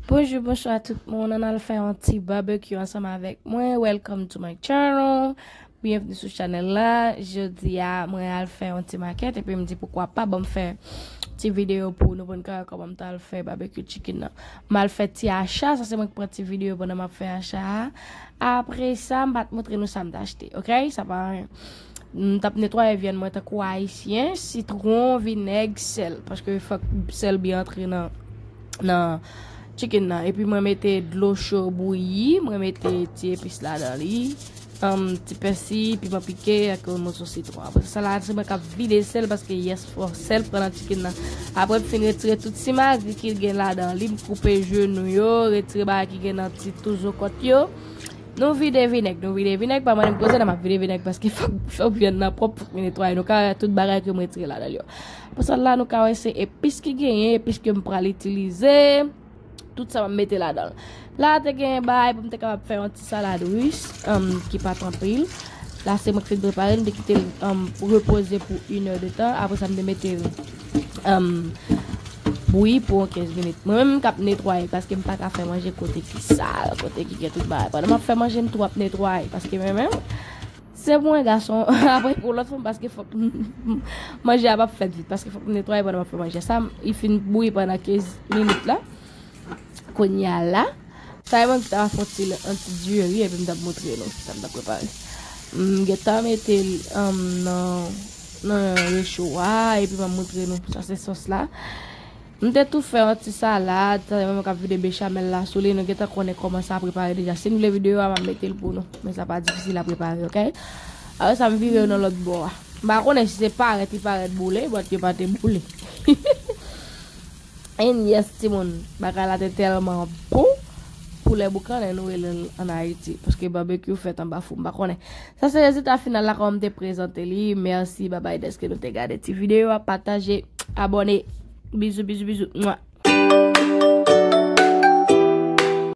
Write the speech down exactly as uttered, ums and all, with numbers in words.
Bonjou, bonswa tout moun. Ann al fè yon ti barbecue ansanm avèk mwen. Welcome to my channel. Byenvni sou chanèl la. Jodi a, mwen al fè yon ti makèt epi m di poukwa pa ban m fè ti videyo pou nou pou n ka wè kòman m t al fè barbecue chicken nan. M al fè ti acha, sa se mwen ki pran ti videyo pandan m ap fè acha a. Apre sa, m pa t montre nou sa m t achte, oke? Sa pa anyen. M t ap netwaye vyann mwen tankou ayisyen, sitwon, vinèg, sèl. Paske fòk sèl byen antre nan, nan chicken nan. Epi mwen mete dlo cho bouyi, mwen mete ti epis ladan li. Um, ti pèsi, piman pike, ak yon moso sitwon. Apre sa la, se mwen k ap vide sèl paske yes, fò sèl pran nan chicken nan. Apre m fin retire tout simagri ki gen ladan li, m koupe jenou yo, retire bagay ki gen nan ti touzo kòt yo. Nou vide vinèg, nou vide vinèg, pa mande m koze, nan m ap vide vinèg paske fòk, fòk vyann nan pwòp, fòk m netwaye. Nou ka wè tout bagay ke m retire ladan l yo. Apre sa la, nou ka wè se epis ki genyen, epis ke m pral itilize. Tout sa m ap mete ladan l. La, te gen bagay pou m te kapab fè yon ti salad ris, um, ki pa t anpil. La, se mwen ki fin prepare l, m te kite l um, repoze pou inè de tan. Apre sa, m te mete l um, bouyi pou yon kenz minit. Mwen menm, m k ap netwaye paske m pa ka fè manje kote ki sal, kote ki gen tout bagay. Pandan m ap fè manje, m tou ap netwaye paske mwen menm, se mwen gason, apre pou lòt fanm paske fòk manje a p ap fèt vit paske fòk m netwaye pandan m ap fè manje. Sa, li fin bouyi pandan kenz minit la. Kounye a la, sa e mwen ki ta fè yon ti, yon ti diri epi m t ap montre nou sa m t ap prepare. M gentan mete l um, nan, nan recho a epi m ap montre nou. Sa se sòs la. M te tou fè yon ti salad, sa se mwen k ap vide bechamel la sou li. Nou gentan konnen kòman sa prepare deja. Si nou vle videyo a, m ap mete l pou nou. Men sa pa difisil a prepare, oke? Apre sa, m vire yo nan lòt bò a. M pa konnen si se parèt li parèt boule, but yo pa te boule. And yes, timoun, bagay la te tèlman bon. Poulè boukannen nou rele l ann Ayiti, paske barbecue fèt anba fou, m pa konnen. Sa se rezilta final la kòman m te prezante li. Mèsi, babay, dèske nou te gade ti videyo a, pataje, abòne. Bizou, bizou, bizou. Mwa.